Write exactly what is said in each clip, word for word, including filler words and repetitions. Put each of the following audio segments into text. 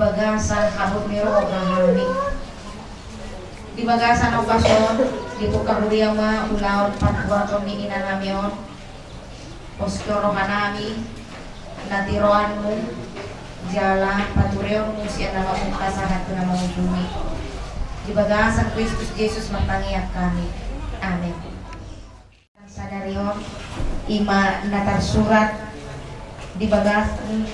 Bagasan habot ni roha hami. Di bagasan ombas on, dibuka huria ma ulaon partuaton ni inanami on. Posko rohanami, na tiroanmu, jala patureonmu sian na mamungka sahat tu na mangujungi. Di bagasan Kristus Jesus martangiang hami. Amin. Sadari on, ima na tarsurat di bagasan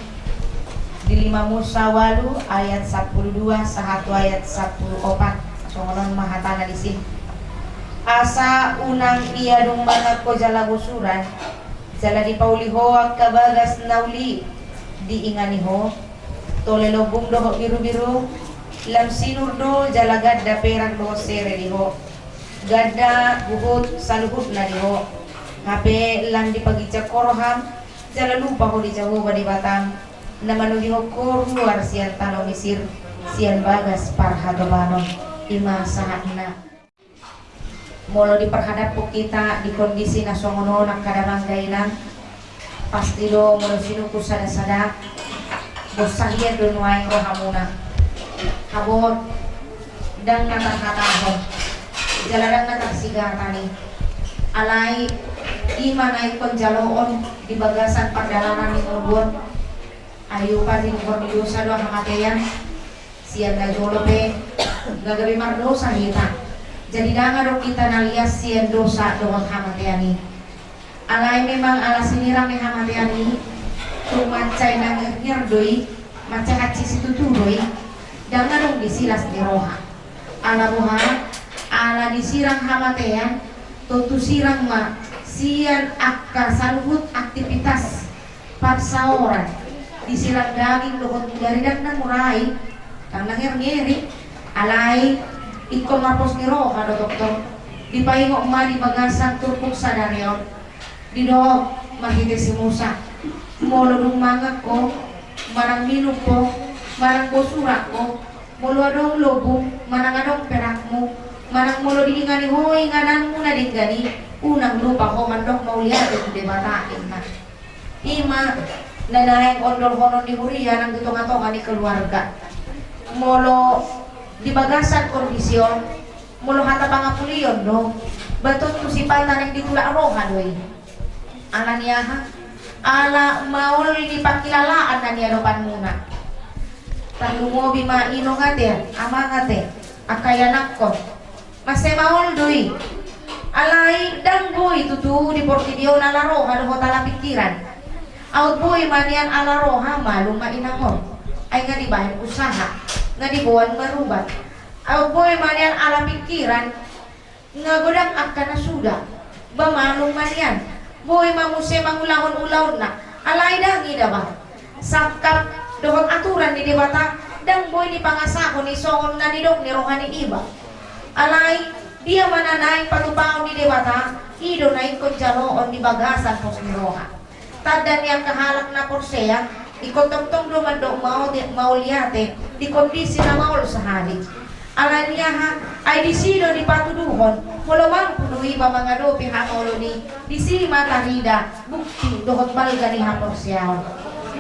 di lima Musa ualu ayat sampulu dua sahat tu ayat sampulu opat. Songon on ma hatana disi. Asa unang ia dung mangan ho jala bosuran, jala dipauli ho angka bagas na uli diingani ho, tole lombung dohot birubiru, lam sinur do jala ganda perak dohot sere di ho. Ganda huhut saluhutna di ho. Hape lam dipaginjang ho roham, jala lupa ho di Jahowa Debatam, na manogihon ho ruar sian tano Misir, sian bagas parhatobanon. Ima sahatna. Molo diparhadaphon hita di kondisi na songon on angka damang dainang, pasti do molo sinungkun sadasada, bosa hian do nuaeng rohamuna. Habot, ndang na tarhatahon, jala ndang na tarsigatani. Alai, ima na ingkon jaloon di bagasan pardalanan ni ngolu on. Ai upa tinuhor ni dosa do hamatean. Sian na jolo pe, nga gabe mardosa hita. Jadi ndang adong hita na lias sian dosa dohot hamatean i. Alai memang ala sinirang ni hamatean i, tung mansai na ngernger do i, mansai hansit situtu do i, ndang adong disi las ni roha. Ala boha, ala disirang hamatean, tontu sirang ma sian angka saluhut aktivitas parsaoran, disirang daging dohot mudari ndang na mura i, ndang na ngernger i. Alai ingkon marpos ni roha do tongtong. Dipaingot ma di bagasan turpuk sadari on. Didok marhite si Musa, molo dung mangan ho, manang minum ho, manang bosuran ho, molo adong lombung, manang adong perakmu, manang molo diingani ho ingananmu na denggan i, unang lupa ho mandok mauliate tu Debata, ninna. Ima na naeng ondolhonon ni huria nang di tongatonga ni keluarga. Molo di bagasan kondisi on, molo hata pangapulion do, ba tontu sipata naeng ditulak roha do i. Ala ni aha? Ala maol ni pangkilalaan na niadopanmuna. Tarlumobi ma inong ate, amang ate, angka ianakkon. Mansai maol do i. Alai ndang boi tutu di portibi on ala roha dohot ala pingkiran. Aut boi ma nian ala roha, malum ma inang on. Ai nga dibahen usaha, nga diboan marubat. Aut boi ma nian ala pingkiran, nga godang angka na suda. Ba malum ma nian. Boi ma muse mangulahon ulaonna. Alai ndang i da ba. Sangkap dohot aturan ni Debata, ndang boi dipangasahon i songon na nidok ni roha ni iba. Alai, dia ma na naeng patupaon ni Debata, i do na ingkon jaloon di bagasan pos ni roha. Tanda ni angka halak na porsea, ingkon tongtong do mandok maote-, mauliate, di kondisi na maol sahali. Ala ni aha, ai disi do dipatuduhon, molo mampu do iba mangadopi hamaolon i, disi ma tarida bukti dohot balga ni haporseaon.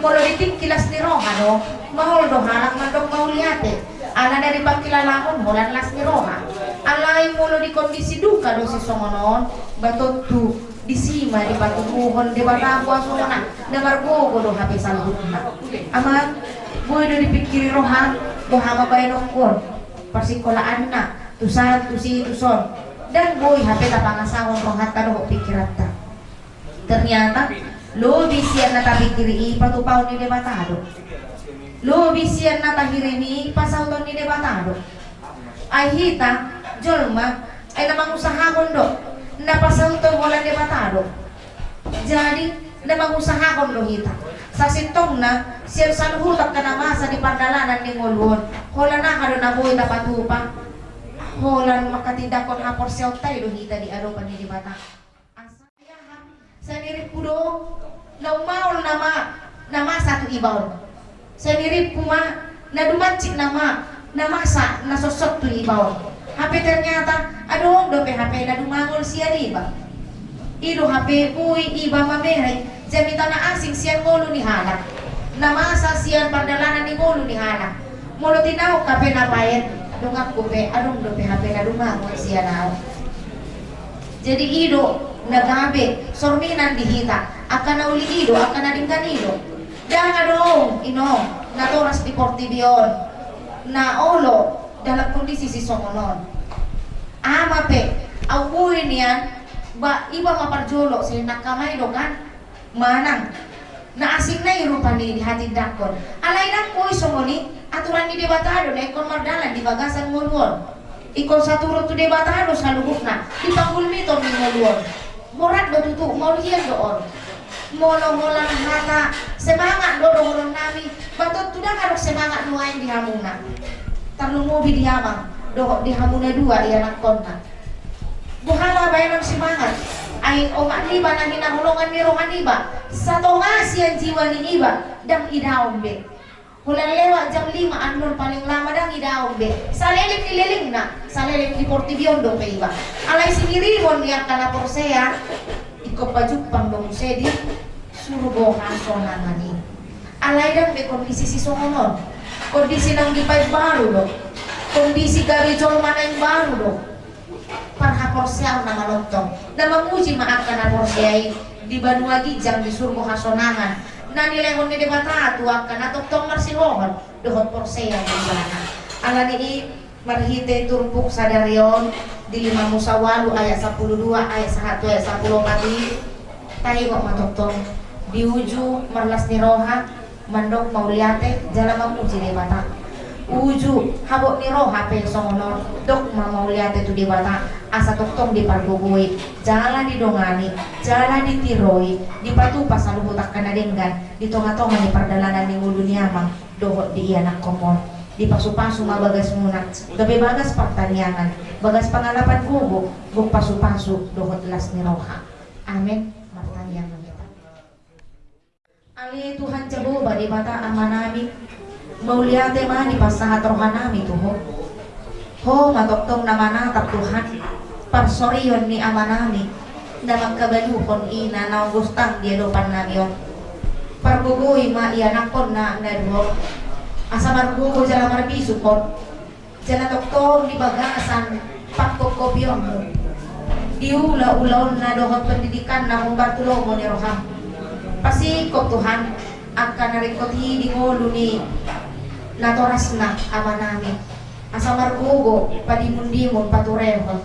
Molo di tingki las ni roha do, maol do halak mandok mauliate, alana dipangkilalahon holan las ni roha. Alai molo di kondisi duka do sisongon on, ba tontu disi ma dipatuduhon Debata kuasona, na margogo do hape saluhutna. Amang, boi do dipingkiri roham, boha ma baenonku on, parsingkolaanna, tusan, tusi, tuson. Ndang boi hape tapangasahon rohanta dohot pingkiranta. Ternyata, lobi sian na tapingkiri i patupaon ni Debata do. Lobi sian na tahirim i pasauton ni Debata do. Ai hita, jolma, ai na mangusahahon do, na pasauton holan Debata do. Jadi, na mangusahahon do hita. Sasintongna, sian saluhut angka na masa di pardalanan ni ngolu on, holan aha do na boi tapatupa? Holan manghatindanghon haporseaonta i do hita di adopan ni Debata. Asa Sai nirimpu do, na umaol nama, na masa tu iba on. Sai nirimpu ma, na dumancit nama, na masa, na sossot tu iba on. Hape ternyata, adong dope hape na dumangol sian iba. I do hape boi iba mamereng, jamita na asing sian ngolu ni halak. Na masa sian pardalanan ni ngolu ni halak. Molo tinaon hape na paet, donganku pe adong dope hape na dumagon sian ahu. Jadi i do na gabe sorminan di hita, angka na uli i do, angka na denggan i do. Ndang adong inong natoras di portibi on na olo dalam kondisi sisongon on. Ama pe, ahu boi nian, ba iba ma parjolo, sai nangkamai do kan manang. Na asing na i rupani dihatindangkon. Alai ndang boi songon i, aturan ni Debata do na ingkon mardalan di bagasan ngolu on. Ingkon saturut tu Debata do saluhutna di panggulmiton ni ngolu on. Borat do tutu, maulian do on. Molo holan hata semangat do dohononnami, ba tontu ndang adong semangat nuaeng di hamuna. Tarlumobi di amang dohot di hamu na dua ianakkonna. Boha ma baenon semangat? Ai omak niba na hinaholongan ni roha niba, satonga sian jiwa ni iba, ndang idaon be. Holan lewat jam lima andor paling lama ndang idaon be. Saleleng ni lelengna, saleleng ni portibi on dope iba. Alai singirimon ni angka na porsea, ingkon pajumpang do muse di surgo hasonangan i. Alai ndang be kondisi sisongon on. Kondisi naung dipaimbaru do. Kondisi gabe jolma na imbaru do. Parhaporseaon na malontong na mamuji ma angka na porsea i di banua ginjang di surgo hasonangan na nilehon ni Debata tu angka na tongtong marsihohot dohot porsea di Ibana. Alani i, marhite turpuk sadari on di lima Musa ualu ayat sampulu dua, ayat sahat tu ayat sampulu opat i, taingot ma tongtong di uju marlas ni roha, mandok mauliate jala mamuji Debata. Uju habot ni roha pe songon on, dok ma mauliate tu Debata, asa tongtong dipargogoi jala didongani jala ditiroi, dipatupa saluhut angka na denggan di tongatonga ni pardalanan ni ngolu ni amang dohot di ianakkonmon. Dipasupasu ma bagasmuna gabe bagas partangiangan, bagas pangalapan gogo, gok pasupasu dohot las ni roha. Amen. Martangiang ma hita. Ale Tuhan Jahowa Debata Amanami, mauliate ma dipasahat rohanami tu Ho. Ho ma tongtong na manatap Tuhan parsorion ni amanami na mangkabaluhon ina naung gostang di adopannami on. Pargogoi ma ianakkon na na dua on asa margogo jala marbisuk on. Jala tongtong di bagasan pangkophopionmu, di ulaulaonna dohot pendidikanna hombar tu lomo ni roham. Pasingkop Tuhan angka na ringkot i di ngolu ni natorasna amanami, asa margogo padimundimun paturehon.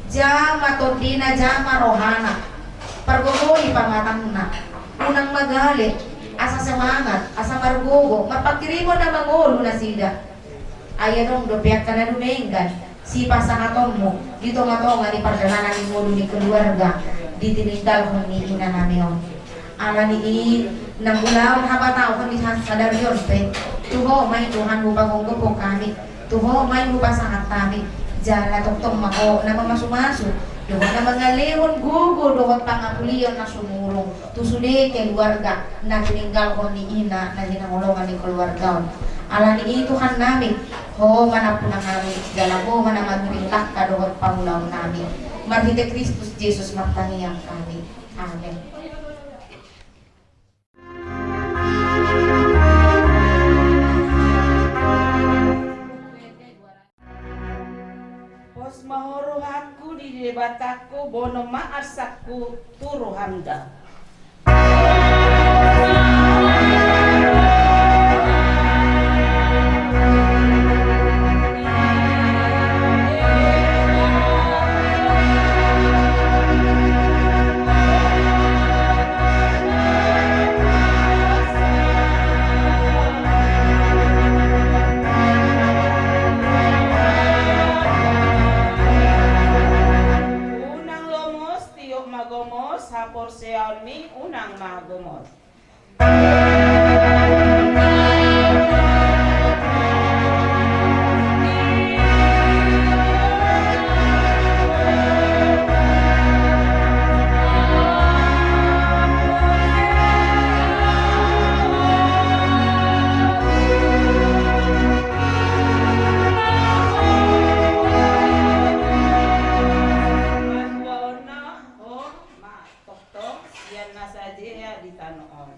Jama tondina jama rohana, pargogoi pamatangna, unang magale, asa semangat, asa margogo marpanghirimon na mangolu nasida. Ai adong dope angka na dumenggan sipasahatonmu di tongatonga ni pardalanan ni ngolu ni keluarga di tininggalhon ni inanami on. Alani i, na ulaon hapatauhon ni sadari on pe, tu Ho ma i Tuhan hupagogophon hami, tu Ho ma i hupasahat hami. Jala tongtong ma Ho na mamasumasu dohot na mangalehon gogo dohot pangapulion na sumurung tu sude keluarga na tininggalhon ni ina na hinaholongan ni keluarga on. Alani i Tuhannami, Ho ma na ampunami jala Ho ma na mangiring langka dohot pangulaonnami. Marhite Kristus Jesus martangiang hami. Amen. Pos ma ho rohangku di Debatangku, bono ma arsangku tu roham da. Unang lomos, tiop ma gomos, haporseaonmi unang ma gomos. Tongtong sian na sadia di tano on.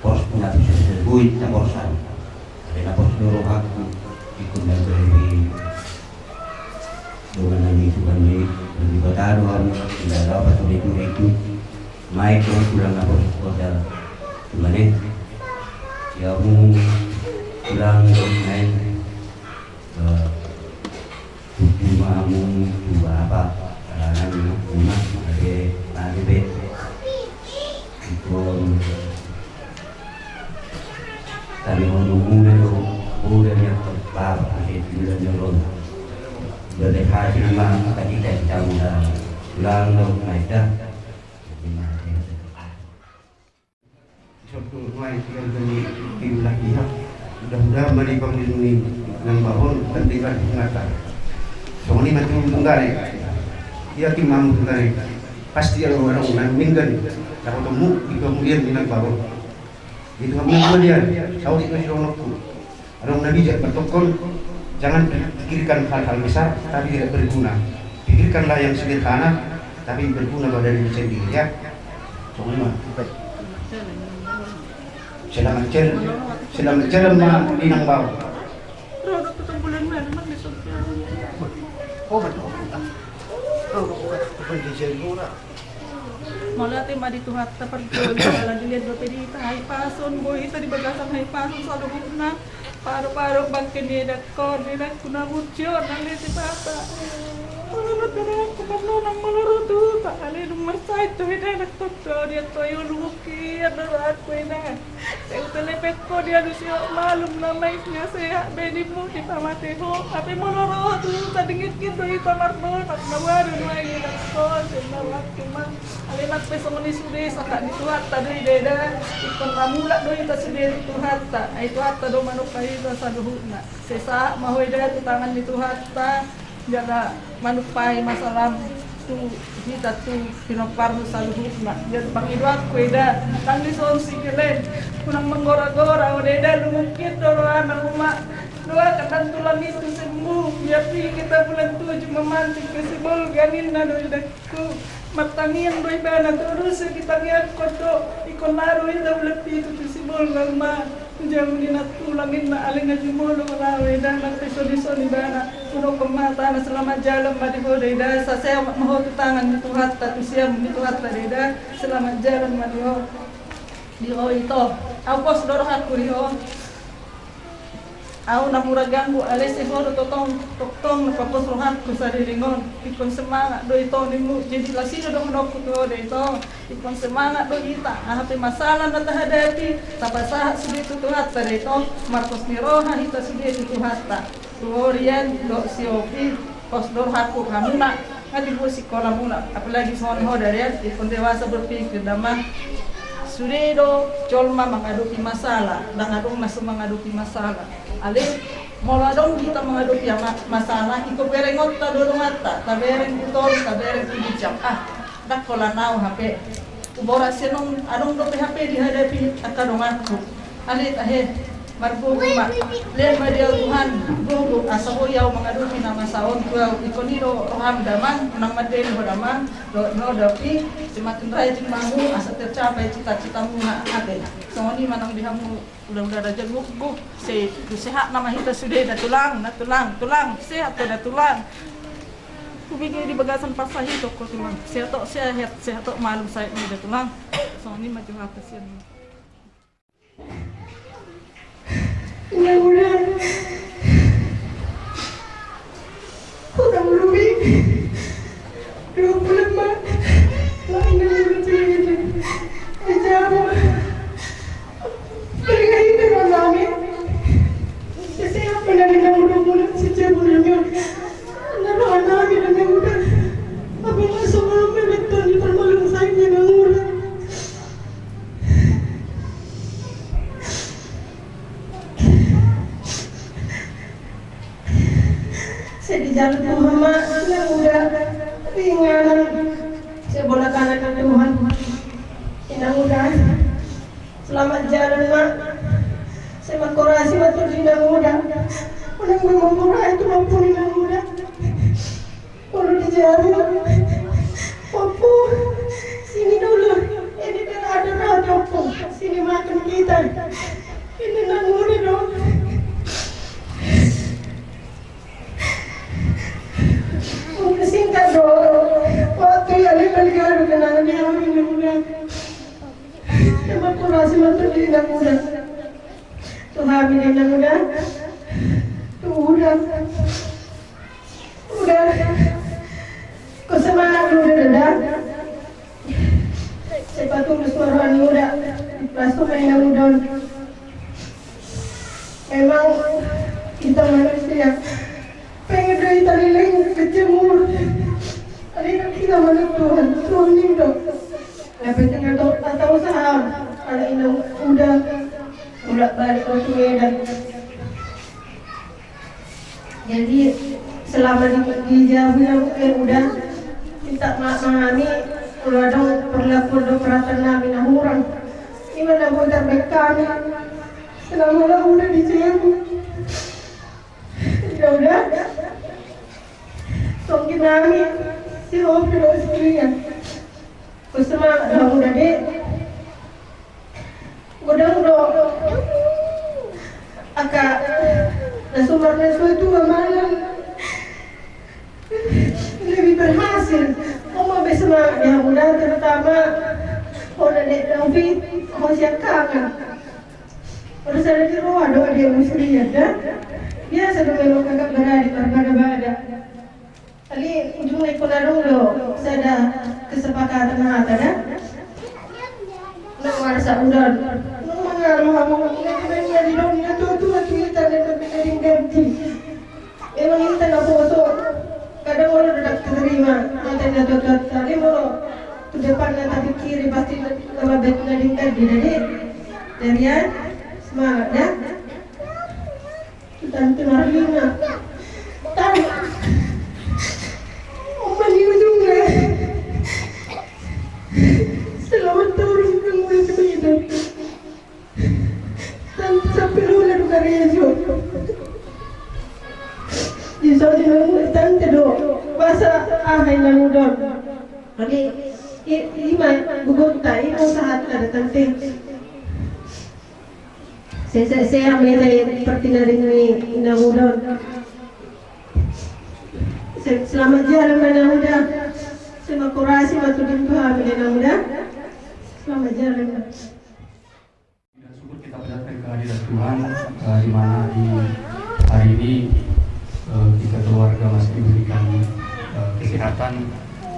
pos na bisa serbui na porsan. Ada na pos doro aku ikut dan beri. Dongan nami Tuhan ni, bagi kota doang, tidak ada apa sudah itu itu. Mai kau pulang apa kota. Gimana? Ya mu pulang main. Eh, Tutu ma hamu tu bapa, dalanan, ima, ade, ade be. Ikon tani honu muna do, uda ni bapa, ade, uda ni ron. Uda be hasil ma, tadi tadi tamu da, ulang do, maida. Ima, ade. Sabtu nuaeng keluarga ni Ibu Lakiha. Mudah-mudahan ma di pangiringan ni nang babon dan di balik mata. Songon i ma tu tunggane. Yakin ma hamu tunggane. Pasti adong na meninggal. Dapotonmu di kemudian ni nang babon. Di Tuhan mu kemudian. Saudi ma sidonganku. Adong na bijak bertokon, jangan pikirkan hal-hal besar, tapi tidak berguna. Pikirkanlah yang sederhana, tapi berguna pada diri sendiri, ya. Songon i ma. Selamat jalan, selamat jalan ma di nang babon. Oh, betul. Oh, betul. Mauliate ma di Tuhanta parjolo ala dilehon dope di hita hahipason, boi hita di bagasan hahipason saluhutna. Paro-paro bangke ni edangkon, edangku na burju on, ale Debata. Molo na edangku parnonang molo ro tu huta, ale dung marsahit do eda edangkon tu au, dia tu au, luhut hian do rohangku eda. Sai huteleponku ho, dialusi ho malum na maik, na sehat be nimmu, dipamatehon ho. Hape molo ro tu huta, denggan do hita marnonang, na boha do nuaeng edangkon, sai na rohangku ma. Ale nang pe songon i sude, sahat ni Tuhanta do i eda, ingkon na mulak do hita sude tu Tuhanta, ai Tuhanta do manompa hita saluhutna. Sai sahat ma ho eda tu tangan ni Tuhanta, jala manumpai ma salam tu hita tu pinomparmu saluhutna. Jadi pangidoanku eda, nang dison si Gelen, unang manggora-gora ho eda, luhut hian do rohana, uma doakan nantulang i tu sembuh, biar tingki hita bulan tujuh memancing ke Sibolga ninna do eda. Ku martangiang do ibana, torus i tangiangkon do, ingkon na ro hita bulan pitu tu Sibolga ma, jauh ni nantulang ninna, ale nga jumolo laho eda, nang pe songon i songon ibana. Unokon ma hatana, selamat jalan ma di ho da eda, sai sehat ma ho tu tangan ni Tuhanta, tu siamun ni Tuhanta da eda, selamat jalan ma di ho. Di ho ito, au pos do rohangku di ho. Au na mura ganggu, alai sai ho do tongtong, tongtong na papos rohangku sariring on. Ingkon semangat do ito nimmu, jadi las i do dohononku tu ho da ito. Ingkon semangat do hita, aha pe masalah na tahadapi, tapasahat sude tu Tuhanta da ito, marpos ni roha hita sude tu Tuhanta. Tu ho Rian dohot si Opi, pos do rohangku hamuna, nga dibuat sikolamuna, apalagi songon ho da Rian, ingkon dewasa berpikir da amang. Sude do jolma mangadopi masalah, ndang adong na so mangadopi masalah. Ale, molo adong hita mangadopi ama-, masalah, ingkon berengonta do donganta, tabereng tu toru, tabereng tu ginjang. Ah, ndang holan au hape. Huboras sian on, adong dope hape dihadapi angka donganku. Ale tahe, margogo ma. Lehon ma di au Tuhan gogo, asa boi au mangadopi na masa on tu au. Ingkon i do roham da amang, unang mandele ho da amang, dohot ni ho da Opi, semakin rajin ma hamu, asa tercapai cita-citamu na ate. Songon i ma nang di hamu. Ulaula Raja Gogo, se-, tu sehat nama hita sude da tulang, na tulang, tulang, sehat ho da tulang. Hubege di bagasan parsahiton ho tulang. Sehat ho, sehat, sehat ho malum sahit ni da tulang. Songon i ma jo hata sian. Ina uda. Hutang lubi. Dua bulan ma. Lain na uda cerita. Ejabo. Paling akhir dengan nami. Sesehat pun dari nang uda bulan sejak bulan. Naro anami nang uda. Tapi masuk nami betul di permalum saya nang uda. Sai dijalo Tuhan ma, inang uda, ringanan. Sai bolak anak Tuhan, inang uda. Selamat jalan ma. Sai mangkorasi ma tu inang uda. Unang be mangkorasi tu mampu inang uda. Olo di jabu. Opo. Sini dulu. Ini kan ada raja opo. Sini makan kita. Ini nang uda dong. Oke, singkat dong. Waktu yang ini kali kenangan di awal ini uda. Terima kasih waktu di inang uda. Tuhan ini inang uda. Tuh uda. Uda. Kau semangat dulu uda. Sai patulus ma roha ni uda. Langsung main uda. Memang kita manusia. Pengen do hita leleng kecemur. Tapi kan kita menurut Tuhan, Tuhan ini do. Tapi tinggal do, tak tahu saham. Kalau inang uda. Bolak balik ke Medan. Jadi selama di, di jabu yang uda, minta maaf ma hami, kalau ada perilaku do perhatian nami na hurang. Ini mana bongkar baik kami. Selama lah uda di jabu. Ya uda. Songkin nami, si Opi dohot si Rian. Kau semangat lah uda dek. Godang do. Angka na sumar na suatu amalan lebih berhasil. Oma be semangat ya uda, terutama Ora dek David, ho sian hanga. Ora sada di roha do adek musrian da. Biasa do memang kakak berani marbada-bada. Alai ujungna ingkon adong do sada kesepakatan hata da. Nang marsak udan. Nang mangalo hamu nang di dong na tua-tua tu hita na dong na dengganti. Memang hita na poso. Kadang olo do dang terima. Mata na tua-tua tadi molo tu depan na tapikiri pasti na mabet na dengganti da. Jadi semangat da. Tante Marlina. Tante. Oma ni ujungna. Selamat tahun ulang tahun. Tante sampai lula duka rejo. Di saudi tante do. Masa ahai na udah. Oke. Ima gugur tai mau sahat ada tante. Saya saya saya ambil saya pertindaring ni inang uda. Selamat jalan inang uda. Terima kasih waktu dan Tuhan inang uda. Selamat jalan. Dengan syukur kita panjatkan kehadirat Tuhan, eh, di mana di hari ini, eh, kita keluarga masih diberikan, eh, kesehatan.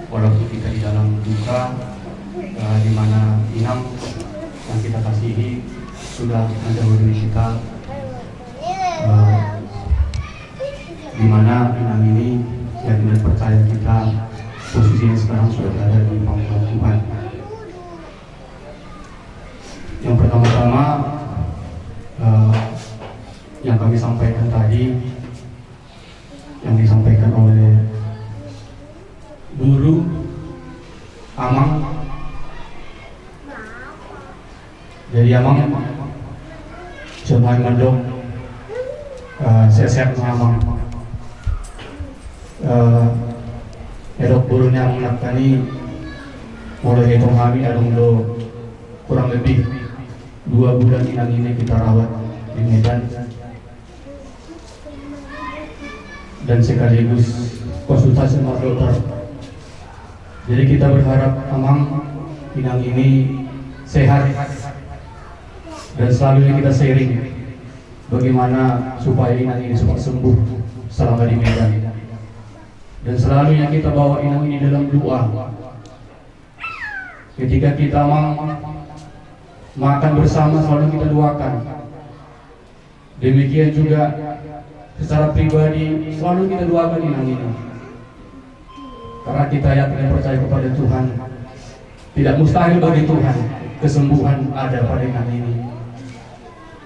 Walaupun kita di dalam duka, eh, di mana inang yang kita kasihi sudah mendahului kita, eh, di mana inang ini yakin dan percaya kita posisinya sekarang sudah berada di pangkuan Tuhan. Yang pertama-tama, eh, yang kami sampaikan tadi, yang disampaikan oleh guru, amang. Jadi amang, cuma mandok, eh, sehat-sehat amang. Eh, edok guru ni amang nangkin i, mulai itu kami adong do kurang lebih dua bulan inang ini kita rawat di Medan. Dan sekaligus konsultasi sama dokter. Jadi kita berharap amang inang ini sehat dan selalu kita sharing bagaimana supaya inang ini cepat sembuh selama di Medan. Dan selalu yang kita bawa inang ini dalam doa. Ketika kita amang makan bersama selalu kita doakan. Demikian juga secara pribadi selalu kita doakan inang ini. Karena kita yakin dan percaya kepada Tuhan, tidak mustahil bagi Tuhan kesembuhan ada pada inang ini.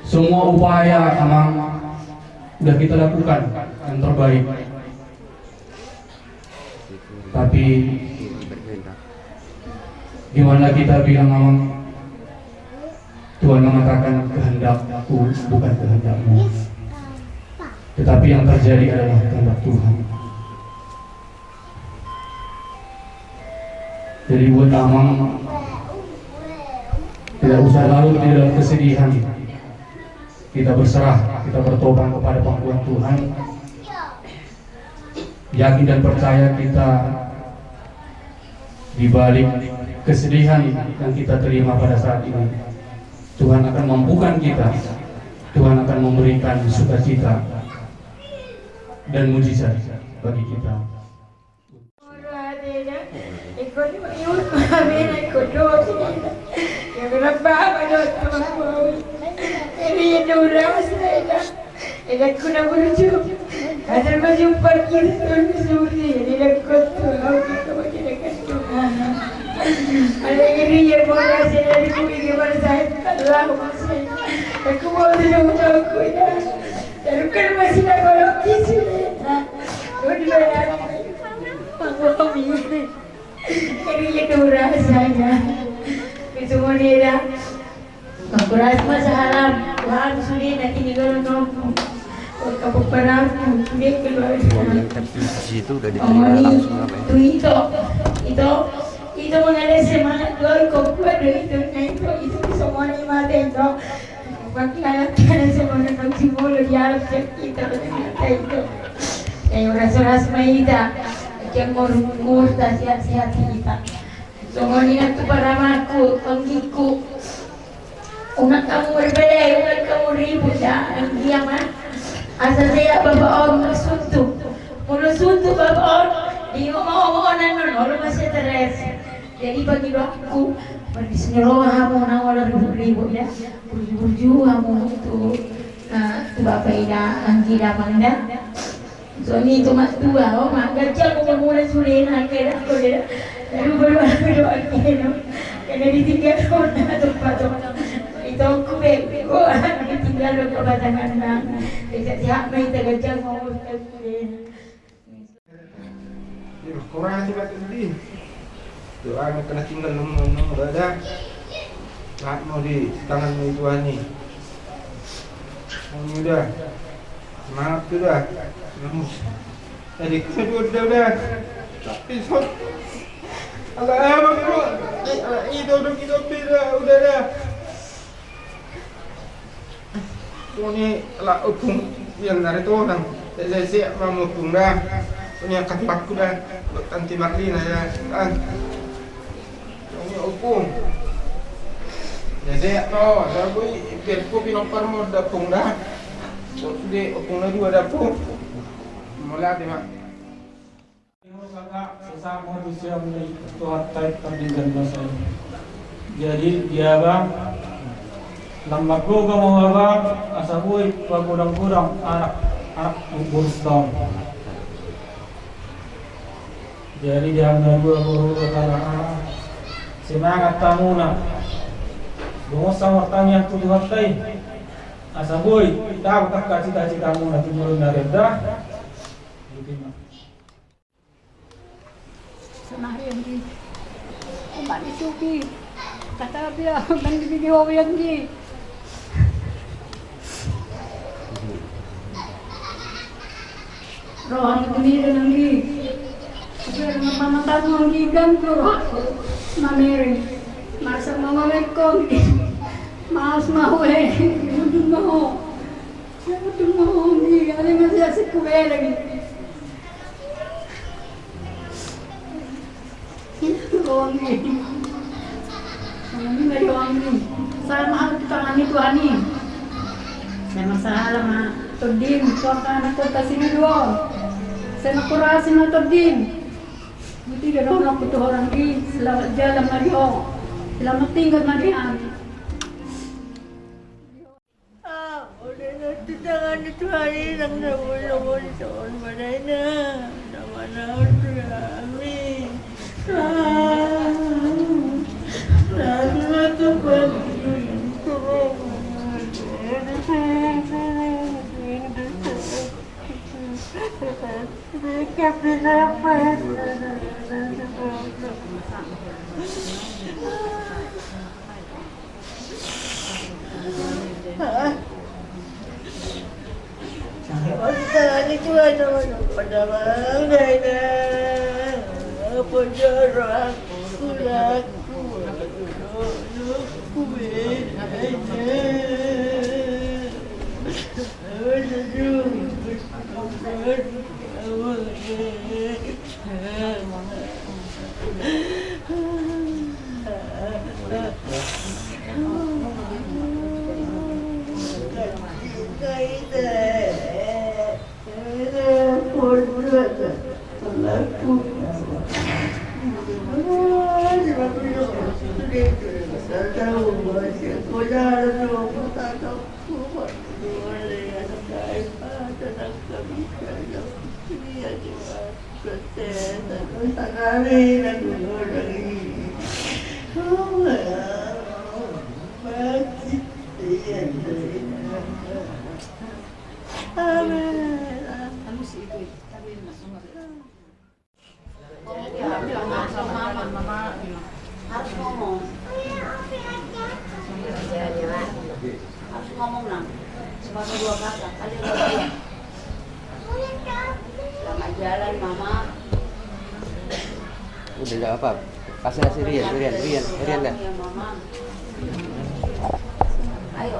Semua upaya amang sudah kita lakukan yang terbaik. Tapi gimana kita bilang amang, Tuhan mengatakan kehendakku bukan kehendakmu, tetapi yang terjadi adalah kehendak Tuhan. Jadi buat amang, tidak usah larut di dalam kesedihan. Kita berserah, kita bertobat kepada pangkuan Tuhan. Yakin dan percaya kita di balik kesedihan yang kita terima pada saat ini, Tuhan akan mampukan kita, Tuhan akan memberikan sukacita dan mujizat bagi kita. Eda kuna burju, asal ma jumpang Kristus suri, eda kuna tu au kita bagi dekat Tuhan. Alegria mora sena di kui ke bangsa Allah masih. Aku mau dulu tahu kui dah. Taruhkan masih nak kalau kisah. Udah ya. Pangomi. Jadi itu rasanya. Itu mau dia dah. Kuras ma sahalam, Tuhan sude na tinigonon nompu. Kapok parampu, sude keluarga. Uang yang tertulis di situ udah diterima langsung apa ya? Tu ito, ito, ito mangada semangat doang, kok kuat do ito, na ito, ito bisa moni mate ito. Pakianak kana semangat nang jumolo di alam cek ito, ternyata ito. Ya, uras-uras ma ita, kian mur-, murta sehat-sehat ita. Songon i nang tu parumaenku, anggingku. Unang hamu marbadai, unang hamu ribut da, anggia ma. Asa sehat bapa on, unang suntuk. Molo suntuk bapa on, di omo-omo on annon, olo ma stres. Jadi pangidoanku, mardisi ni roha hamu, unang olo ribut-ribut da. Burju-burju hamu tu, eh, tu bapa i da, anggi damang da. Songon i tu matua, o ma, ganjang umurmuna sude, nangkin angka i da. Aduh, baru aku doakan, no. Karena ditinggal kona, tempat, tempat. Itu aku be, o, ditinggal do kepasangan, nang. Sehat-sehat ma hita, ganjang umurmuna sude. Di ma, kurang sih, Pak, di. Doa na kena tinggal, nang, nang, nang, udah ada. Lahat ma di tangan ni Tuhan i. Songon i da. Semangat tu da. Namus. Jadi, kedua da, udah. Tapi, so. Ala abang, bro. Eh, ala itu, udah, kita beda, udah da. Songon i, ala ompung, biar nari tonang. Sehat-sehat ma ompung da. Songon i angka tuangku da. Buat tanti Marlina da. Ah. Songon i ompung. Sehat-sehat ma, asa boi, biar ku pinomparmu da ompung da. Buat sude ompung na dua da ompung. Mauliate ma. Sesa modus yang ni Tuhan tai pardenggan masa i. Jadi di abang, lam margogo ma abang, asa boi pagodang-godang anak, anak boru on. Jadi di abang na dua boru on, anak, semangat hamuna. Dongan sama tangiang tu Tuhan tai. Asa boi, tahu tak cita-cita muna tu jolo na reda. Sonari anggi. Omak ni Suki. Kata dia, bang di video anggi. Rohana tu nida anggi. Biar mama tamu anggi gantung rohana. Mamere. Masa mama mekong. Mas mau eh. Mau. Mau anggi. Ada masih asik kubeleng. Songon i ma di on i. Sahat ma ahu tu tangan ni Tuhan i. Sai masalah ma tondim, tu angka anakhonta si Nido on. Sai mangkorasi ma tondim. Buti do dohononku tu ho anggi, selamat jalan ma di ho. Selamat tinggal ma di hami. Ah, ode na tu tangan ni Tuhan i, nang na boi lobo ni son badaina, na manaon tu hami. Ah, na tu na tu pagi. Harus ngomong. Harus ngomong, Nang. Cuma dua kata. Ada dua kata. Selamat jalan, Mama. Udah, nggak apa. Kasih, kasih Rian, Rian, Rian, Rian dah. Iya, Mama. Ayo.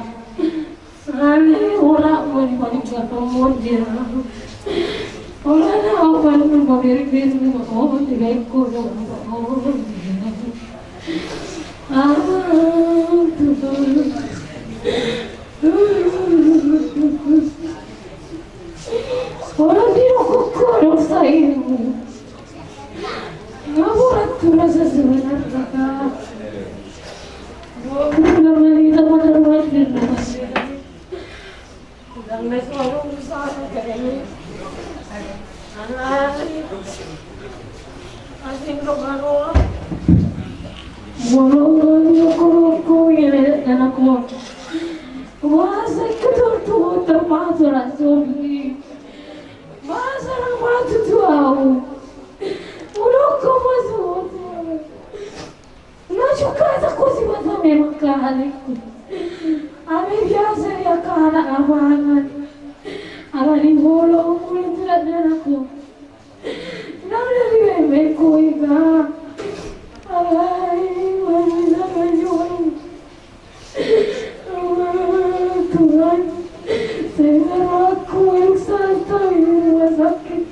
Sale ora mani mani gato mondia. Ora na opan mani mani mani mani mani mani. Ah, tutu. Ora di rokok korong saimu. Nga borat tu rasa sebenarna. Dua bulan lagi sama teman dan teman. Udah mes lalu usaha kayak ini. Anak. Asing dong anu. Walau rokok rokok ya dan aku. Wah, saya ketul tuh termasuk langsung. Masa na matutu au. Ulok ko masutu. Maju kata ko si masa memang kahaliku. Ame biasa ya kana abangan. Ala di bolo mulu tidak danaku. Na udah di bebe ko iga. Tuhan, sehingga aku yang santai di rumah sakit.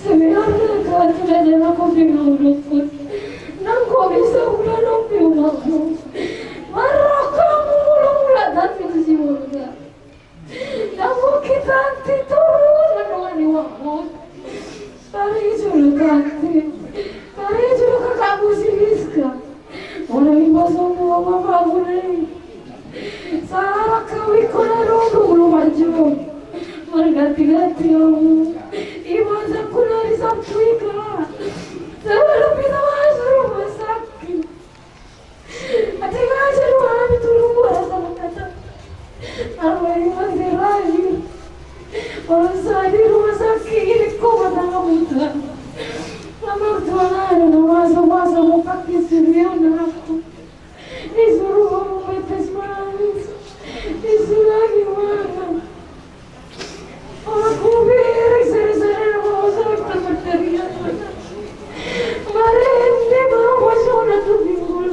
Sebenarnya kan sudah ada aku di mulutku. Nang kau bisa udah dong di rumahmu. Marah kamu mula-mula dan itu si mula. Namu kita anti turun menua ni waktu. Tari julu kanti. Tari julu kakakmu si Rizka. Mulai masuk rumah bangun ini. Sarak kau ikut aduh dulu maju. Merganti-ganti kamu. Ibu aku dari Sabtu ika. Sebelum kita masuk rumah sakit. Ate ngajar wahana tu rumah sakit. Arwah ini masih lahir. Walau saya di rumah sakit ini koma tangga muda. Lama tuan ada masa-masa mau pakai sirion aku. Disuruh ngomong betes manis. Disuruh lagi mana? Aku beri seri-seri nama masalah perterian. Marende baru masuk tu pinggul.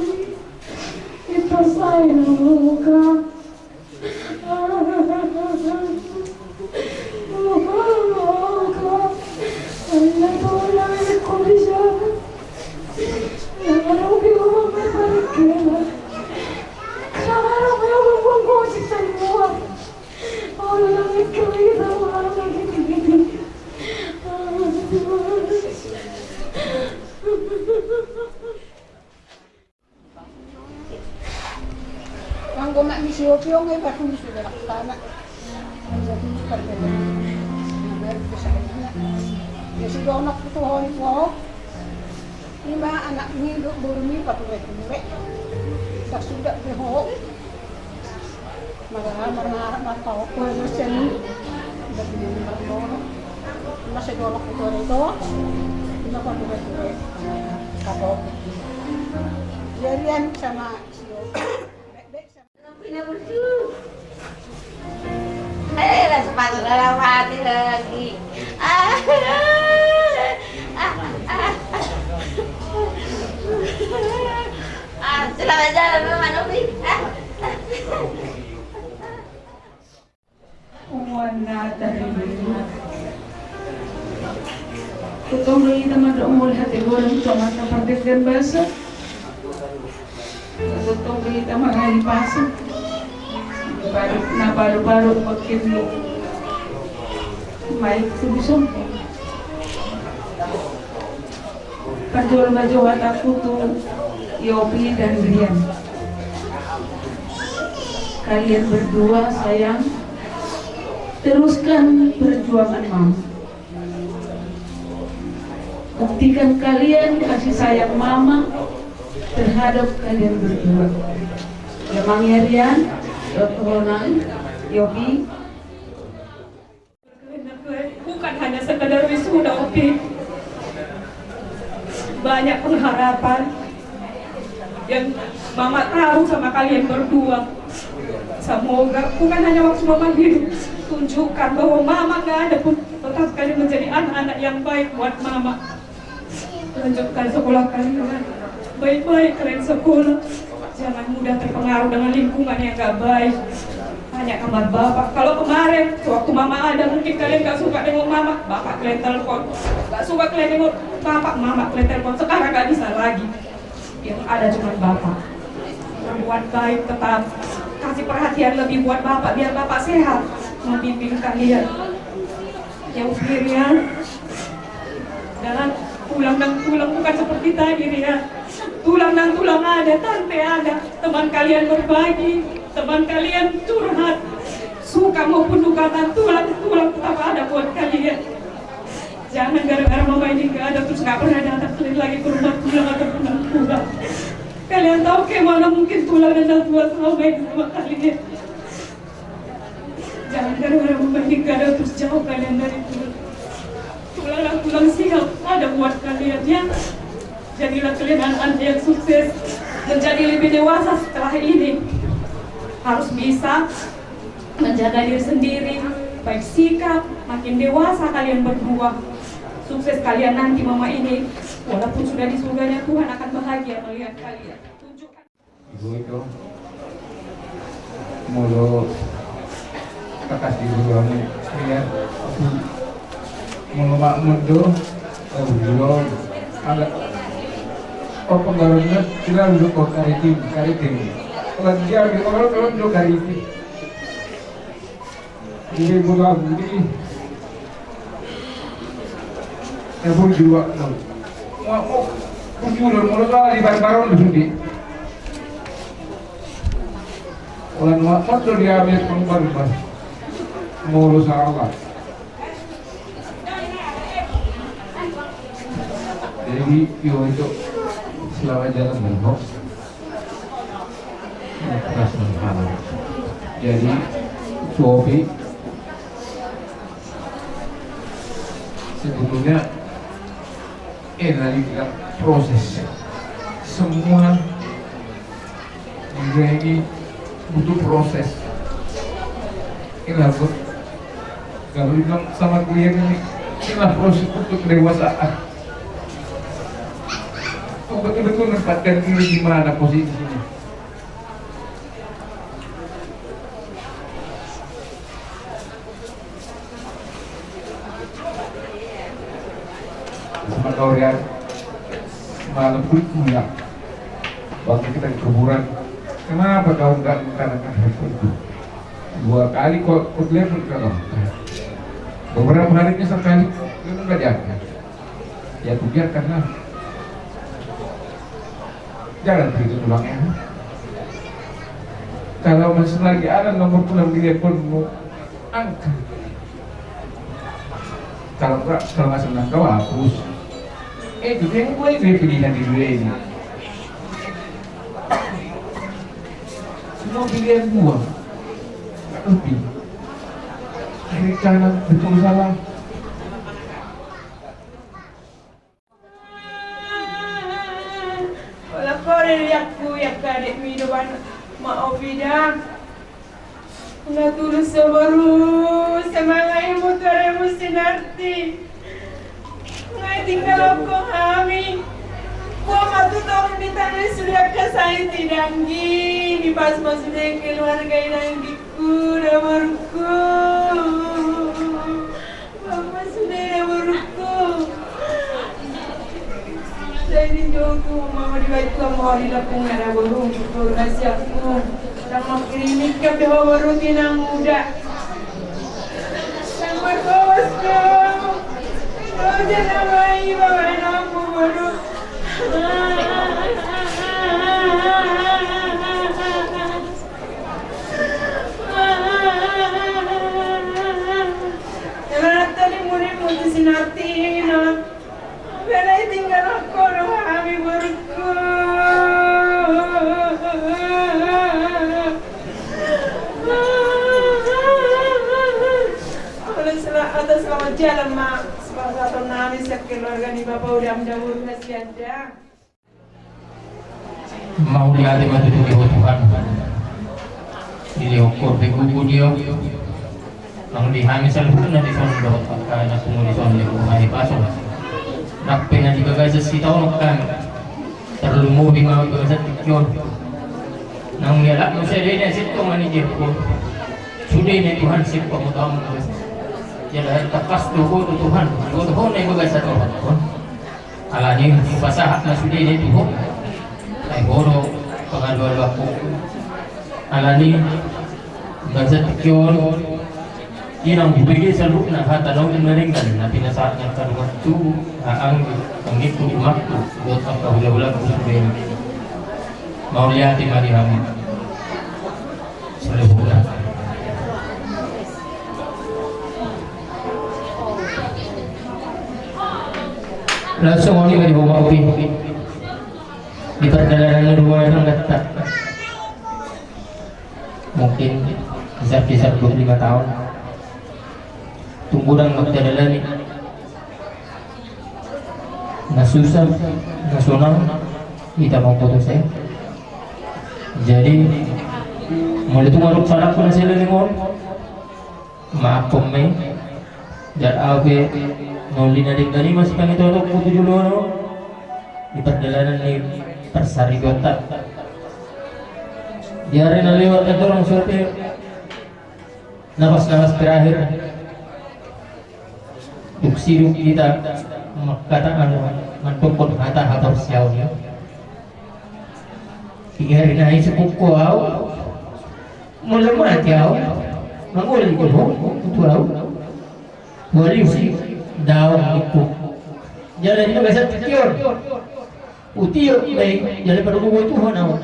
Itu saya muka. Muka, muka. Anda tu yang kau di sana. Yang ada di rumah mereka. Yang ada di rumah mereka. Anggo mak misi opiong e baru sudah laksana. Jadi perkara. Jadi donok tu ho ni ho. Ima anak ni do boru ni pature-ture. Sasuda pe ho. Mara mara mara tau ko seni. Ima sedonok tu ho. Ima pature-ture. Kapo. Jarian sama sio. Eh, lah sepatu lah mati lagi. Ah, ah, ah, ah. Ah, selamat jalan, Mama Novi. Ah. Umuan na tarima. Tutong do hita mandok mauliate godang tu Amanta Pardenggan Basa. Tutong do hita marhali pasa. Baru na baru-baru makin baik tu bisa. Parjolo ma jo hatangku tu Yopi dan Rian. Kalian berdua sayang, teruskan perjuangan mama. Buktikan kalian kasih sayang mama terhadap kalian berdua. Ya mang ya Rian, Dokter Ronald, Yopi. Bukan hanya sekedar wisuda, Opi. Banyak pengharapan yang Mama taruh sama kalian berdua. Semoga bukan hanya waktu Mama hidup, tunjukkan bahwa Mama nggak ada pun tetap kalian menjadi anak-anak yang baik buat Mama. Lanjutkan sekolah kalian. Baik-baik kalian sekolah. Jangan mudah terpengaruh dengan lingkungan yang gak baik. Tanya kamar bapak. Kalau kemarin, waktu mama ada, mungkin kalian gak suka nengok mama, bapak kalian telepon. Gak suka kalian nengok bapak, mama kalian telepon. Sekarang gak bisa lagi. Yang ada cuma bapak. Berbuat baik tetap. Kasih perhatian lebih buat bapak, biar bapak sehat. Membimbing kalian. Yang Rian. Dan tulang dan tulang bukan seperti tadi, Rian. Tulang dan tulang ada, tante ada, teman kalian berbagi, teman kalian curhat. Suka maupun duka, dan tulang, tulang tetap ada buat kalian. Jangan gara-gara mama ini nggak ada, terus nggak pernah datang kalian lagi ke rumah tulang atau tulang tulang. Kalian tahu kayak mana mungkin tulang dan tulang selama ini sama kalian. Jangan gara-gara mama ini nggak ada terus jauh kalian dari Tuhan. Tulanglah, Tuhan siap ada buat kalian, ya. Jadilah kalian anak-anak yang sukses, menjadi lebih dewasa setelah ini. Harus bisa menjaga diri sendiri, baik sikap, makin dewasa kalian berdua. Sukses kalian nanti, mama ini Walaupun sudah di surganya, Tuhan akan bahagia melihat kalian. Tunjukkan. Ibu itu, molo takas di ruangan, ya, aku molo makmur do, aku bilang, agak, oh, penggalannya, kita duduk kok kariting, kariting. Kalau dia di orang, orang do kariting. Jadi, molo aku di, ya, pun juga, no. Wah, oh, pun juga, molo salah di barbaron di sini. Orang wafat tu dia ambil pengorban. Molo salah. Jadi, yo, itu selamat jalan, Bang. Jadi, Sofi, sebetulnya, eh, nanti kita proses. Semua juga ini butuh proses. Inilah, Bu. Kalau bilang sama kalian ini, inilah proses untuk kedewasaan. Kau betul-betul menempatkan diri di mana posisinya. Sama kau, Rian. Malam pun pulang. Waktu kita ke kuburan, kenapa kau nggak mengatakan hal itu? Dua kali kau, kau telepon ke kau. Beberapa harinya sekali, kau nggak diangkat. Ya, kubiarkan lah. Jangan begitu tulangnya. Kalau masih lagi ada nomor tulang di teleponmu, angkat. Kalau enggak, kalau nggak senang kau hapus. Eh, itu yang gue itu pilihan di dunia ini. Semua pilihan gua. Nggak lebih. Kiri kanan, betul salah. Holan hore do iangku, iangka adekmi do bana, ma Opi da. Nga tulus do boru, semangat i mutu ademu Sinarti. Nga tinggalhon hami. Boha ma tu toru ni tano i sude angka sahit i danggi, dipas ma sude keluarga i danggi. Kuda boruku. Mama sude da boruku. Jadi jauh tu mama di baitu mama di lapung ada boru untuk rahasia aku. Sama klinik ke boru tina muda. Sama kos kau. Kau jangan mai bawa namu boru. Emang tadi murid mutus nanti, no. Belai tinggal aku, no, hami boruku. Atas selamat jalan, Mak. Sepasaton nami sekeluarga ni Bapak udah menjawab kasihan dah. Mauliate ma tutu di ho Tuhan. Dilehon ho be gogo di ho. Nang di hami saluhutna di son dohot angka na pungu di son di rumah di pason. Dang pe na di bagasan sitaonon kan. Tarlumobi ma di bagasan tingki on. Nang dialap muse dei na sintong ani di ho. Sude na Tuhan sintong utama. Jala tangkas do ho tu Tuhan. Ho tu ho na di bagasan on. Alani hupasahat ma sude i tu ho. Ai ho do pangalualuanku. Alani bagasan tingki on. Inang hubege saluhutna hata naung na denggan na pinasahat ni angka dongan tu, anggi, anggingku, umangku dohot angka hulahulangku sude. Mauliate ma di hamu. Langsung on iba di rumah Opi. Di perjalanan rumah itu enggak tak. Mungkin kisar-kisar dua puluh lima tahun. Tung godang ma hita dalani. Na susah, na sonang, hita mamboto se. Jadi, molo tung adong saudara na saleleng on, maafhon ma i. Jala au pe, na uli na denggan i ma sipangidoanku tu joloan on. di pardalanan ni parsaripeonta. Di ari na lewat na torang sude, napas-napas terakhir, dung sidung hita mangkatahon, mandokkon hata haporseaon i. Di ari na i sipungko au, molo mate au, mangoli do ho tu au. Wali usi daong ningku. Jala di bagasan tingki on, utiop ma i, jala padomu botuhon au.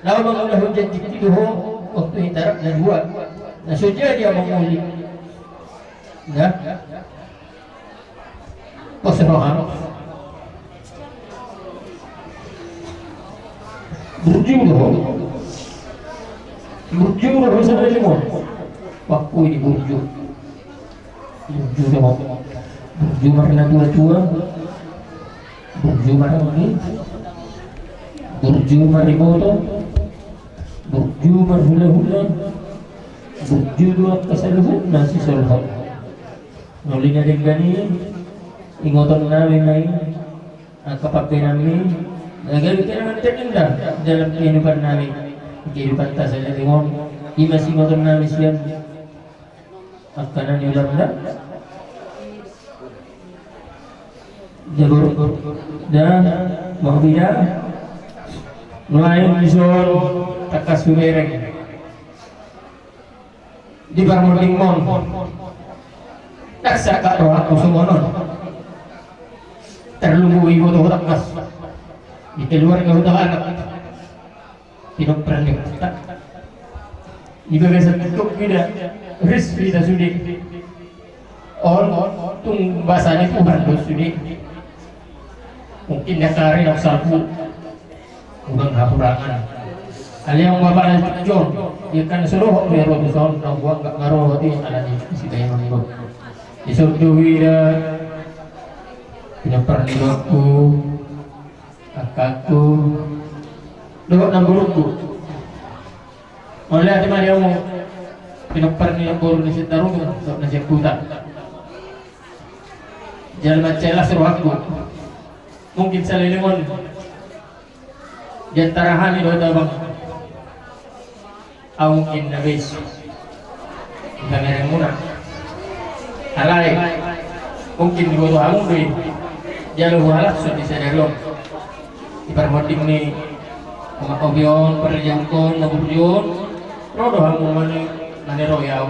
Laho mangulahon janjingki do ho, waktu hita rap na dua, na so jadi au mangoli. Nah. Pos roham. Burju do ho. Burju do ho, sada lima. Waktu i burju. Burju do ho. Burju marnatua-tua. Burju maranggi. Burju mariboto. Burju marhula-hula. Burju do angka saluhutna sisolhot. Noli na denggan i, ingoton nami ma i, angka pambahenan ni, na gabe kenangan terindah dalam kehidupan nami, kehidupan ta saleleng on, i ma siingoton nami sian angka na niulamna. Jago, da, mauliate, nuaeng dison, tangkas hubereng. Di parmondingmon, ndang sahat rohangku songon on. Tarlumobi iboto ho tangkas di keluarga, huta anak, pinompar ni ompunta. Di bagasan tingki on pe da, ris hita sude. On tung basa ni Tuhan do sude. Mungkin dia kari nang salpu. Ulang hapurangan. Alai on bapana John, ia kan so dohot be ro tu son, nang buang gak marohot i, alani si Daimon do. Di son do huida, pinompar ni bangku, angkangku, dohot namborungku. Mauliate ma di hamu, pinompar ni namboru ni Sintarutung, dohot na sian huta. Jala mansai las rohangku. Mungkin saleleng on, di antara hami dohot abang, au mungkin na besu di pamereng muna. Alai mungkin diboto hamu do i, jala huhalashon di sadari on. Di parmonding ni omak obi on, parliang on, na burju on, ro do hamu mani, maniroi au.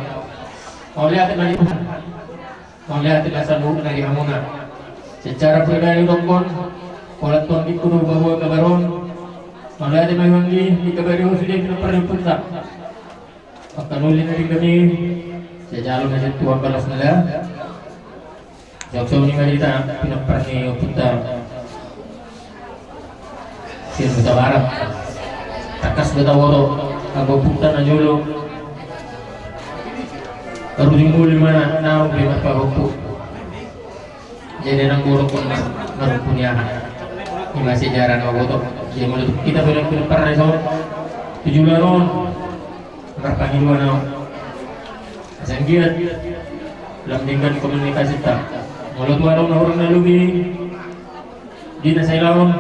Mauliate ma di Tuhan. Mauliate ma saluhutna di hamuna. Secara pribadi dokkon, pola tu anggingku do hupaboa kabar on. Mauliate ma huanggi, dikabari ho sude pinompar ni ompunta. Angka na uli na denggan i, sai jalo ma sian Tuhan balasna da. Jokson i ma di hita pinompar ni ompunta. Sian Hutabarat. Tangkas do taboto angka ompunta na jolo. Tarujung muli ma na, naung be marpahompu. Jadi nang borok on mar-, marhompu ni aha. I ma sejarah na boto. Jadi molo hita pe na pinompar na dison, tu joloan on marpangidoan au. Asa anggiat lam denggan komunikasinta. Molo tu adong na hurang na lobi, di na sai laon,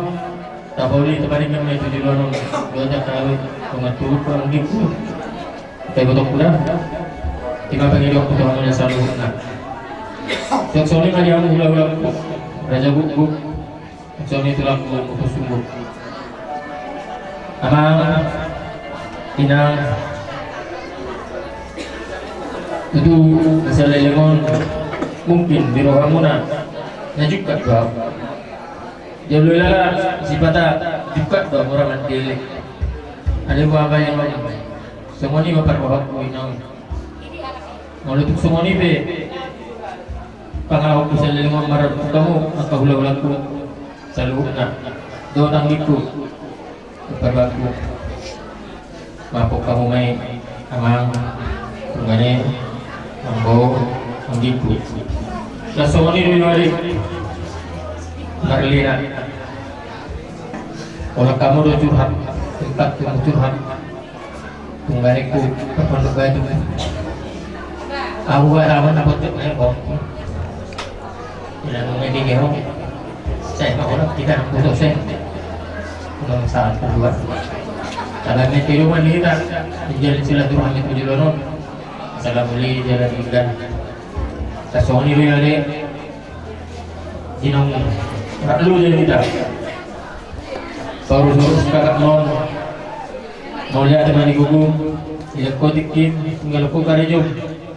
tapauli tapadenggan ma i tu joloan on. Dohot angka donganturukku, anggingku, angka ibotongku da. I ma pangidoanku tu hamuna saluhutna. Songon i ma di hamu hulahulangku, raja gukguk. Songon i tulangku, Ompu Sumbu. Amang, inang, tutu na saleleng on mungkin di rohamuna na jungkat do au. Jolo ilala sipata jungkat do au mura mandele. Alai huabaen ma songon i ma parrohangku, inang. Molo tung songon i pe pangalahonku saleleng on marhite hamu angka hulahulangku saluhutna dohot anggingku, parrohangku. Maaf hamu ma i, amang, tunggane, ambo, anggingku. Laos songon i do i, marlina. Holan hamu do curhat, tempat hamu curhat. Tunggane hu parpondok batu. Ahu ba taman na bontok na ho. Ina nunga di ho. Sai ma holan hita nang putus, sai. Ulang saat kedua. Salam itu rumah kita. Menjalin silaturahmi tu joloan on. Salam uli jalan tinggal. Tasong ni uli ade. Jinong. Rak lu jadi kita. Paurus-urus kakak non. Mauliate ma di gogo. Ida kotik kim. Tinggal ko karejom.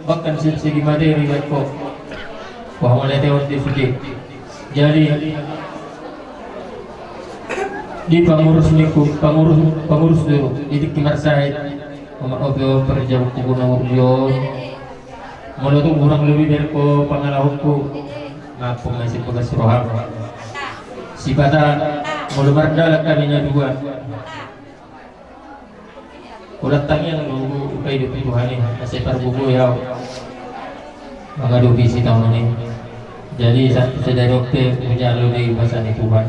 Bahkan segi materi baik ko. Wah, mauliate on di sude. Jadi di pangurus niku, pangurus, pangurus tu di tingki Marsahit. Omak ope on, parjabu ku guna urjon. Molo tung hurang lobi berko pangalahonku, ngapung nasi pegas roham. Sipata molo mardalan hami na dua. Ulang tangiang do hupaidop tu Tuhan i, asa pargogoi au mangadopi sitaonon i. Jadi sa-, sadari on pe hujalo do i basa ni Tuhan.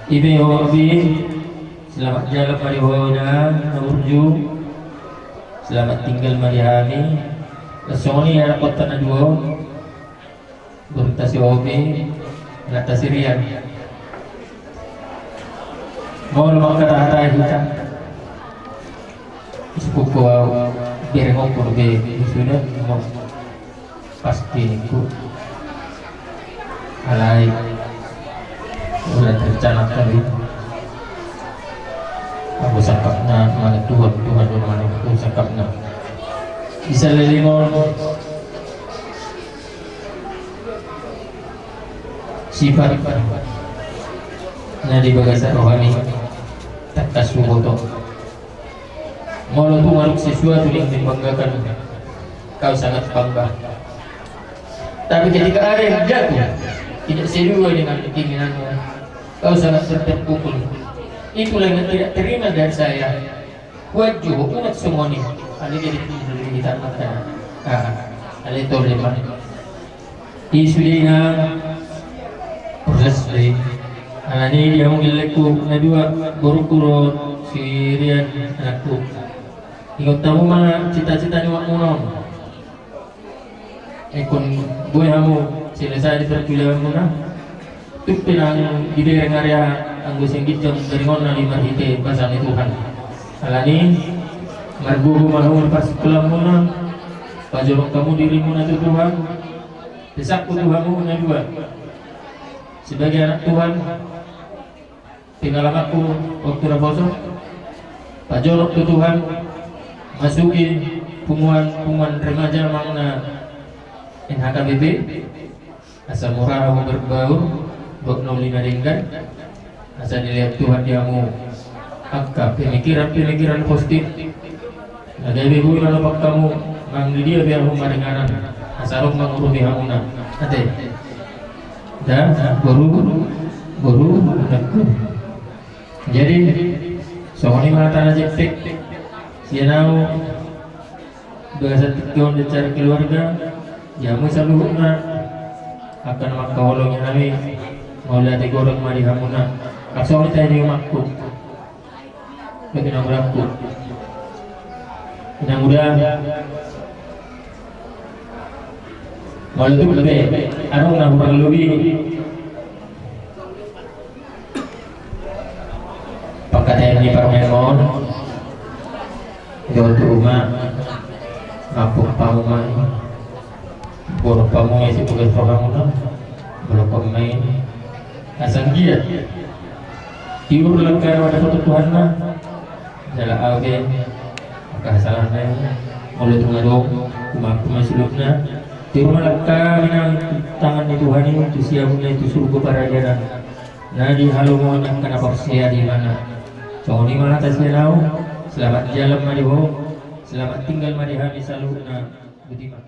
Ipe ho, Abi, selamat jalan ma di ho na, na burju. Selamat tinggal ma di hami. Songon i anak kota na dua on. Burta si Obi, burta si Rian. Molo mangkatahata hita. Iskuku au, berengonku be, sudah mau pasti ku. Alai udah terencana tadi. Aku sangkapna, mana Tuhan, Tuhan, mana aku sangkapna. Bisa lelingon. Sifat na di bagasan rohani, tangkas huboto. Molo tung adong sesuatu yang membanggakan, kau sangat bangga. Tapi ketika ada yang jatuh tidak sesuai dengan keinginanmu, kau sangat terpukul. Itulah yang tidak terima dari saya. Buat jo, umat songon i. Alai jadi pintu di kita makan. Ah, alai tole ma. I sude na proses de. Alani dia mungkin leku na dua, boru kuro si Rian anakku. Ingot hamu ma cita-cita ni umakmuna on. Ingkon boi hamu selesai di perkuliahanmuna. Tung pe nang dibereng ari aha, anggo sian ginjang berengon na di marhite basa ni Tuhan. Alani margogo ma hamu di parsikolaanmuna, pajonok hamu dirimuna tu Tuhan. Pesanku tu hamu na dua, sebagai anak Tuhan, pengalamanku waktu naposo, pajonok tu Tuhan, masuki punguan, punguan remaja manang na N H K B P, asa mura hamu berbaur dohot na uli na denggan, asa dilehon Tuhan di hamu angka pemikiran-pemikiran positif. Na gabe boi manopak hamu nang di dia pe hamu maringanan, asa adong mangurupi hamuna. Ate. Da, boru, boru, anakku. Jadi songon i ma hata na jempek sian au. Bagasan tingki on di acara keluarga, di hamu saluhutna angka na mangkaholongi hami, mauliate godang ma di hamuna. Langsung hita di umakku. Bagi na godangku. Inang uda. Molo tung pe adong na hurang lobi pangkataion ni parumaen on. Jolo tu uma. Ampun pamu ma i. Boru pamu ma i, sipugas pamu na. Bolok pamu ma i. Asa anggiat tiur langkana madapothon Tuhanna. Jala au be angka hasalahanna i, molo tung adong, umakku ma i saluhutna. Tiur ma langkana nang tu tangan ni Tuhan i, tu siamun na i, tu surgo paradiana. Na di halomoan angka na porsea di ibana. Songon i ma hata sian au. Selamat jalan ma di ho. Selamat tinggal ma di hami saluhutna. Boti ma.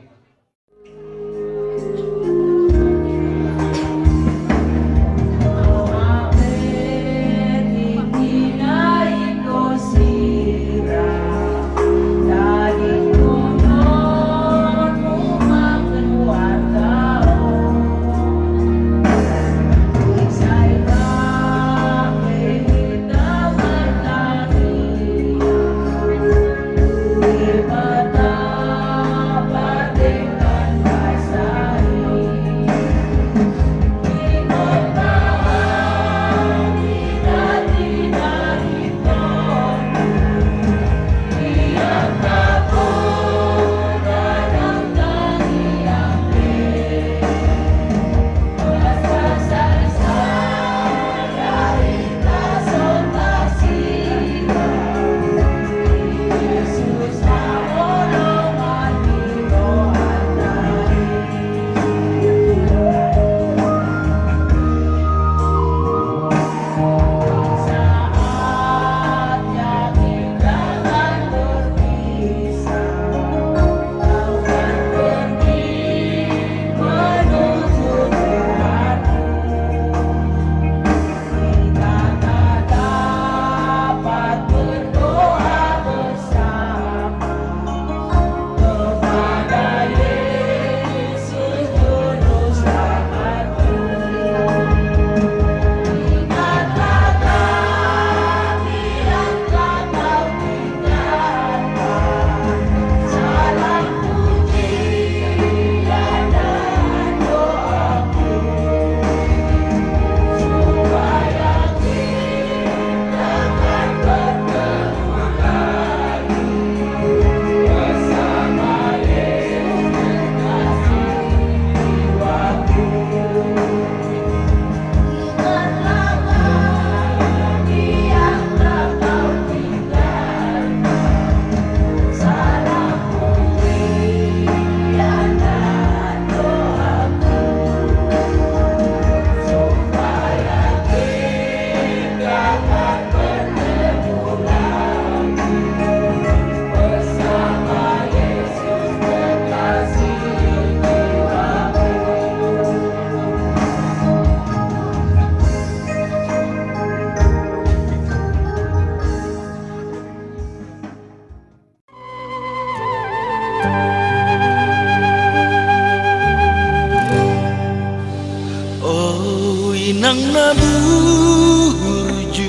Nang na burju,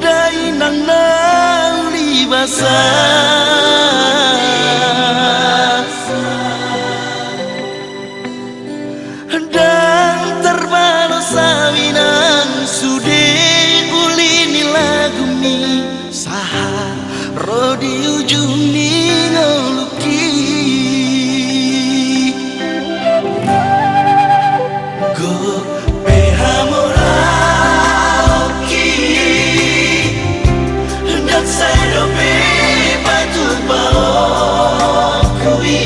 dainang na uli basa, ndang tarbalos hami nang sude uli ni lagumi. Sahat ro di ujung ni ngolungki. Gok pe hamu laoki, ndang sai dope patupaonku i.